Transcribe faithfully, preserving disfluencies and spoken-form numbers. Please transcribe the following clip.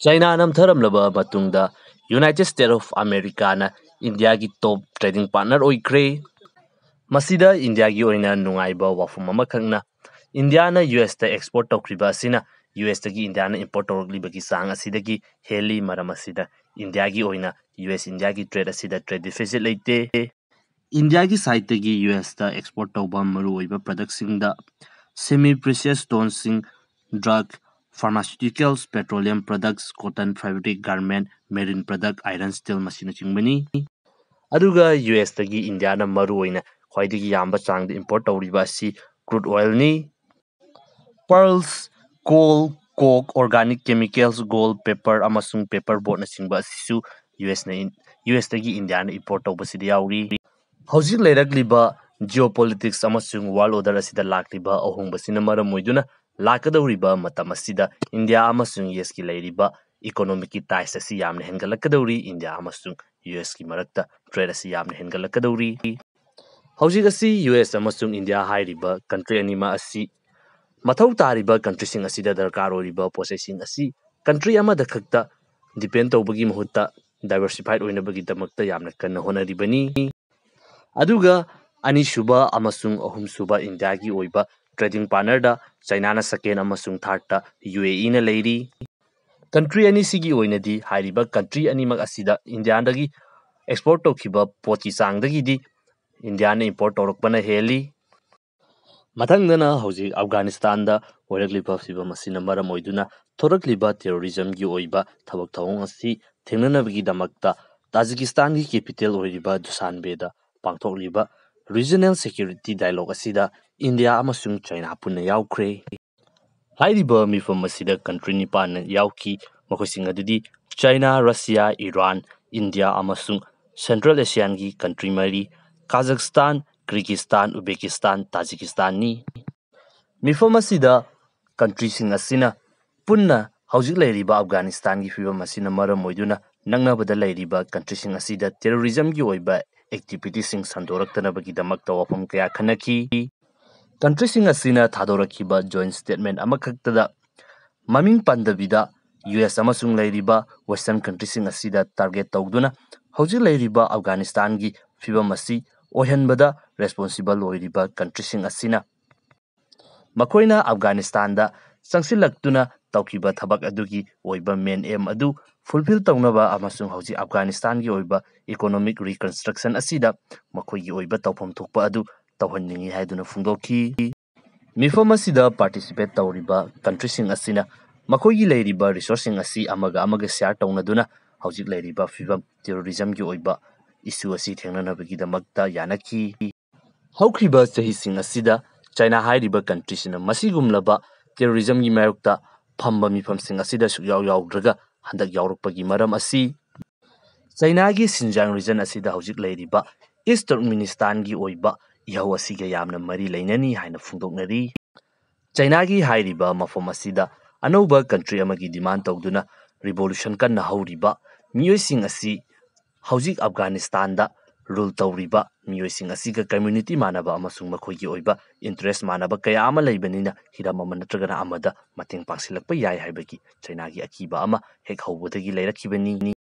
China ꯅꯝꯊꯔꯝꯂꯕ ꯃꯇꯨꯡꯗ United States of Americaꯅ ꯏꯟꯗꯤꯌꯥꯒꯤ top trading partner ꯑꯣꯏꯈ꯭ꯔꯦ꯫ ꯃꯁꯤꯗ ꯏꯟꯗꯤꯌꯥꯒꯤ ꯑꯣꯏꯅ ꯅꯨꯡꯉꯥꯏꯕ ꯋꯥꯐꯝ ꯑꯃꯈꯛꯅ, ꯏꯟꯗꯤꯌꯥꯅ ꯌꯨ ꯑꯦꯁꯇ export ꯇꯧꯈ꯭ꯔꯤꯕ ꯑꯁꯤꯅ ꯌꯨ ꯑꯦꯁꯇꯒꯤ ꯏꯟꯗꯤꯌꯥꯅ import ꯇꯧꯔꯛꯂꯤꯕꯒꯤ ꯆꯥꯡ ꯑꯁꯤꯗꯒꯤ ꯍꯦꯜꯂꯤ꯫ ꯃꯔꯝ ꯑꯁꯤꯗ ꯏꯟꯗꯤꯌꯥꯒꯤ ꯑꯣꯏꯅ ꯌꯨ ꯑꯦꯁ ꯏꯟꯗꯤꯌꯥꯒꯤ trade ꯑꯁꯤꯗ trade deficit ꯂꯩꯇꯦ꯫ ꯏꯟꯗꯤꯌꯥꯒꯤ sideꯇꯒꯤ ꯌꯨ ꯑꯦꯁꯇ export ꯇꯧꯕ ꯃꯔꯨꯑꯣꯏꯕ productꯁꯤꯡꯗ semi precious stoneꯁꯤꯡ, drug, pharmaceuticals, petroleum products, cotton, fabric, garment, marine product, iron, steel ꯃꯁꯤꯅꯆꯤꯡꯕꯅꯤ꯫ ꯑꯗꯨꯒ ꯌꯨ ꯑꯦꯁꯇꯒꯤ ꯏꯟꯗꯤꯌꯥꯅ ꯃꯔꯨꯑꯣꯏꯅ ꯈ꯭ꯋꯥꯏꯗꯒꯤ ꯌꯥꯝꯕ ꯆꯥꯡꯗ import ꯇꯧꯔꯤꯕ ꯑꯁꯤ crude oilꯅꯤ꯫ Pearls, coal, coke, organic chemicals, gold, paper ꯑꯃꯁꯨꯡ paper boatꯅꯆꯤꯡꯕ ꯑꯁꯤꯁꯨ ꯌꯨ ꯑꯦꯁꯅ ꯏꯟ-, ꯌꯨ ꯑꯦꯁꯇꯒꯤ ꯏꯟꯗꯤꯌꯥꯅ import ꯇꯧꯕꯁꯤꯗ ꯌꯥꯎꯔꯤ꯫ ꯍꯧꯖꯤꯛ ꯂꯩꯔꯛꯂꯤꯕ geopolitics ꯑꯃꯁꯨꯡ world order ꯑꯁꯤꯗ ꯂꯥꯛꯂꯤꯕ ꯑꯍꯣꯡꯕꯁꯤꯅ ꯃꯔꯝ ꯑꯣꯏꯗꯨꯅ ꯂꯥꯛꯀꯗꯧꯔꯤꯕ ꯃꯇꯝ ꯑꯁꯤꯗ ꯏꯟꯗꯤꯌꯥ ꯑꯃꯁꯨꯡ ꯌꯨ ꯑꯦꯁꯀꯤ ꯂꯩꯔꯤꯕ economicꯀꯤ ties ꯑꯁꯤ ꯌꯥꯝꯅ ꯍꯦꯟꯒꯠꯂꯛꯀꯗꯧꯔꯤ꯫ ꯏꯟꯗꯤꯌꯥ ꯑꯃꯁꯨꯡ ꯌꯨ ꯑꯦꯁꯀꯤ ꯃꯔꯛꯇ trade ꯑꯁꯤ ꯌꯥꯝꯅ ꯍꯦꯟꯒꯠꯂꯛꯀꯗꯧꯔꯤ꯫ ꯍꯧꯖꯤꯛ ꯑꯁꯤ ꯌꯨ ꯑꯦꯁ ꯑꯃꯁꯨꯡ ꯏꯟꯗꯤꯌꯥ ꯍꯥꯏꯔꯤꯕ country ꯑꯅꯤꯃꯛ ꯑꯁꯤ ꯃꯊꯧ ꯇꯥꯔꯤꯕ countryꯁꯤꯡ ꯑꯁꯤꯗ ꯗꯔꯀꯥꯔ ꯑꯣꯏꯔꯤꯕ ꯄꯣꯠꯆꯩꯁꯤꯡ ꯑꯁꯤ country ꯑꯃꯗ ꯈꯛꯇ depend ꯇꯧꯕꯒꯤ ꯃꯍꯨꯠꯇ diversified ꯑꯣꯏꯅꯕꯒꯤꯗꯃꯛꯇ ꯌꯥꯝꯅ ꯀꯟꯅ ꯍꯣꯠꯅꯔꯤꯕꯅꯤ꯫ ꯑꯗꯨꯒ ꯑꯅꯤꯁꯨꯕ ꯑꯃꯁꯨꯡ ꯑꯍꯨꯝꯁꯨꯕ ꯏꯟꯗꯤꯌꯥꯒꯤ ꯑꯣꯏꯕ trading partnerꯗ ꯆꯥꯏꯅꯥꯅ second ꯑꯃꯁꯨꯡ thirdꯇ ꯌꯨ ꯑꯦ ꯏꯅ ꯂꯩꯔꯤ꯫ Country ꯑꯅꯤꯁꯤꯒꯤ ꯑꯣꯏꯅꯗꯤ ꯍꯥꯏꯔꯤꯕ country ꯑꯅꯤꯃꯛ ꯑꯁꯤꯗ ꯏꯟꯗꯤꯌꯥꯗꯒꯤ export ꯇꯧꯈꯤꯕ ꯄꯣꯠꯀꯤ ꯆꯥꯡꯗꯒꯤꯗꯤ ꯏꯟꯗꯤꯌꯥꯅ import ꯇꯧꯔꯛꯄꯅ ꯍꯦꯜꯂꯤ꯫ ꯃꯊꯪꯗꯅ ꯍꯧꯖꯤꯛ ꯑꯐꯒꯥꯅꯤꯁꯇꯥꯟꯗ ꯑꯣꯏꯔꯛꯂꯤꯕ ꯐꯤꯕꯝ ꯑꯁꯤꯅ ꯃꯔꯝ ꯑꯣꯏꯗꯨꯅ ꯊꯣꯔꯛꯂꯤꯕ terrorismꯒꯤ ꯑꯣꯏꯕ ꯊꯕꯛ ꯊꯧꯑꯣꯡ ꯑꯁꯤ ꯊꯦꯡꯅꯅꯕꯒꯤꯗꯃꯛꯇ ꯇꯥꯖꯤꯀꯤꯁꯇꯥꯟꯒꯤ capital ꯑꯣꯏꯔꯤꯕ ꯗꯨꯁꯥꯟꯕꯦꯗ ꯄꯥꯡꯊꯣꯛꯂꯤꯕ regional security dialogue ꯑꯁꯤꯗ ꯏꯟꯗꯤꯌꯥ ꯑꯃꯁꯨꯡ ꯆꯥꯏꯅꯥ ꯄꯨꯟꯅ ꯌꯥꯎꯈ꯭ꯔꯦ꯫ ꯍꯥꯏꯔꯤꯕ ꯃꯤꯐꯝ ꯑꯁꯤꯗ country ꯅꯤꯄꯥꯟꯅ ꯌꯥꯎꯈꯤ꯫ ꯃꯈꯣꯏꯁꯤꯡ ꯑꯗꯨꯗꯤ ꯆꯥꯏꯅꯥ, ꯔꯁꯤꯌꯥ, ꯏꯔꯥꯟ, ꯏꯟꯗꯤꯌꯥ ꯑꯃꯁꯨꯡ Central Asianꯒꯤ country ꯃꯔꯤ, ꯀꯥꯖꯥꯈꯁꯇꯥꯟ, ꯀꯤꯔꯒꯤꯖꯁꯇꯥꯟ, ꯎꯖꯕꯦꯀꯤꯁꯇꯥꯟ, ꯇꯥꯖꯤꯀꯤꯁꯇꯥꯟꯅꯤ꯫ ꯃꯤꯐꯝ ꯑꯁꯤꯗ countryꯁꯤꯡ ꯑꯁꯤꯅ ꯄꯨꯟꯅ ꯍꯧꯖꯤꯛ ꯂꯩꯔꯤꯕ ꯑꯐꯒꯥꯅꯤꯁꯇꯥꯟꯒꯤ ꯐꯤꯕꯝ ꯑꯁꯤꯅ ꯃꯔꯝ ꯑꯣꯏꯗꯨꯅ ꯅꯛꯅꯕꯗ ꯂꯩꯔꯤꯕ countryꯁꯤꯡ ꯑꯁꯤꯗ terrorismꯒꯤ ꯑꯣꯏꯕ activityꯁꯤꯡ ꯁꯟꯗꯣꯔꯛꯇꯅꯕꯒꯤꯗꯃꯛꯇ ꯋꯥꯐꯝ ꯀꯌꯥ ꯈꯟꯅꯈꯤ꯫ Countryꯁꯤꯡ ꯑꯁꯤꯅ ꯊꯥꯗꯣꯔꯛꯈꯤꯕ joint statement ꯑꯃꯈꯛꯇꯗ ꯃꯃꯤꯡ ꯄꯟꯗꯕꯤꯗ ꯌꯨ ꯑꯦꯁ ꯑꯃꯁꯨꯡ ꯂꯩꯔꯤꯕ Western countryꯁꯤꯡ ꯑꯁꯤꯗ target ꯇꯧꯗꯨꯅ ꯍꯧꯖꯤꯛ ꯂꯩꯔꯤꯕ ꯑꯐꯒꯥꯅꯤꯁꯇꯥꯟꯒꯤ ꯐꯤꯕꯝ ꯑꯁꯤ ꯑꯣꯏꯍꯟꯕꯗ responsible ꯑꯣꯏꯔꯤꯕ countryꯁꯤꯡ ꯑꯁꯤꯅ ꯃꯈꯣꯏꯅ ꯑꯐꯒꯥꯅꯤꯁꯇꯥꯟꯗ ꯆꯪꯁꯤꯜꯂꯛꯇꯨꯅ ꯇꯧꯈꯤꯕ ꯊꯕꯛ ꯑꯗꯨꯒꯤ ꯑꯣꯏꯕ main aim ꯑꯗꯨ fulfill ꯇꯧꯅꯕ ꯑꯃꯁꯨꯡ ꯍꯧꯖꯤꯛ ꯑꯐꯒꯥꯅꯤꯁꯇꯥꯟꯒꯤ ꯑꯣꯏꯕ economic reconstruction ꯑꯁꯤꯗ ꯃꯈꯣꯏꯒꯤ ꯑꯣꯏꯕ ꯇꯧꯐꯝ ꯊꯣꯛꯄ ꯑꯗꯨ ꯇꯧꯍꯟꯅꯤꯡꯏ ꯍꯥꯏꯗꯨꯅ ꯐꯣꯡꯗꯣꯛꯈꯤ꯫ ꯃꯤꯐꯝ ꯑꯁꯤꯗ participate ꯇꯧꯔꯤꯕ countryꯁꯤꯡ ꯑꯁꯤꯅ ꯃꯈꯣꯏꯒꯤ ꯂꯩꯔꯤꯕ resourceꯁꯤꯡ ꯑꯁꯤ ꯑꯃꯒ ꯑꯃꯒ share ꯇꯧꯅꯗꯨꯅ ꯍꯧꯖꯤꯛ ꯂꯩꯔꯤꯕ ꯐꯤꯕꯝ terrorismꯒꯤ ꯑꯣꯏꯕ issue ꯑꯁꯤ ꯊꯦꯡꯅꯅꯕꯒꯤꯗꯃꯛꯇ ꯌꯥꯅꯈꯤ꯫ ꯍꯧꯈꯤꯕ ꯆꯍꯤꯁꯤꯡ ꯑꯁꯤꯗ ꯆꯥꯏꯅꯥ ꯍꯥꯏꯔꯤꯕ countryꯁꯤꯅ ꯃꯁꯤꯒꯨꯝꯂꯕ terrorismꯒꯤ ꯃꯥꯌꯣꯛꯇ ꯐꯝꯕ ꯃꯤꯐꯝꯁꯤꯡ ꯑꯁꯤꯗ ꯁꯨꯛꯌꯥꯎ ꯌꯥꯎꯗ꯭ꯔꯒ ꯍꯟꯗꯛ ꯌꯥꯎꯔꯛꯄꯒꯤ ꯃꯔꯝ ꯑꯁꯤ ꯆꯥꯏꯅꯥꯒꯤ Xinjiang region ꯑꯁꯤꯗ ꯍꯧꯖꯤꯛ ꯂꯩꯔꯤꯕ East Turkmenistanꯒꯤ ꯑꯣꯏꯕ ꯏꯍꯧ ꯑꯁꯤꯒ ꯌꯥꯝꯅ ꯃꯔꯤ ꯂꯩꯅꯅꯤ ꯍꯥꯏꯅ ꯐꯣꯡꯗꯣꯛꯅꯔꯤ꯫ ꯆꯥꯏꯅꯥꯒꯤ ꯍꯥꯏꯔꯤꯕ ꯃꯐꯝ ꯑꯁꯤꯗ ꯑꯅꯧꯕ country ꯑꯃꯒꯤ demand ꯇꯧꯗꯨꯅ revolution ꯀꯟꯅ ꯍꯧꯔꯤꯕ ꯃꯤꯑꯣꯏꯁꯤꯡ ꯑꯁꯤ ꯍꯧꯖꯤꯛ ꯑꯐꯒꯥꯅꯤꯁꯇꯥꯟꯗ rule ꯇꯧꯔꯤꯕ ꯃꯤꯑꯣꯏꯁꯤꯡ ꯑꯁꯤꯒ community ꯃꯥꯟꯅꯕ ꯑꯃꯁꯨꯡ ꯃꯈꯣꯏꯒꯤ ꯑꯣꯏꯕ interest ꯃꯥꯟꯅꯕ ꯀꯌꯥ ꯑꯃ ꯂꯩꯕꯅꯤꯅ ꯍꯤꯔꯝ ꯑꯃ ꯅꯠꯇ꯭ꯔꯒꯅ ꯑꯃꯗ ꯃꯇꯦꯡ ꯄꯥꯡꯁꯤꯜꯂꯛꯄ ꯌꯥꯏ ꯍꯥꯏꯕꯒꯤ ꯆꯥꯏꯅꯥꯒꯤ ꯑꯀꯤꯕ ꯑꯃ ꯍꯦꯛ ꯍꯧꯕꯗꯒꯤ ꯂꯩꯔꯛꯈꯤꯕꯅꯤ꯫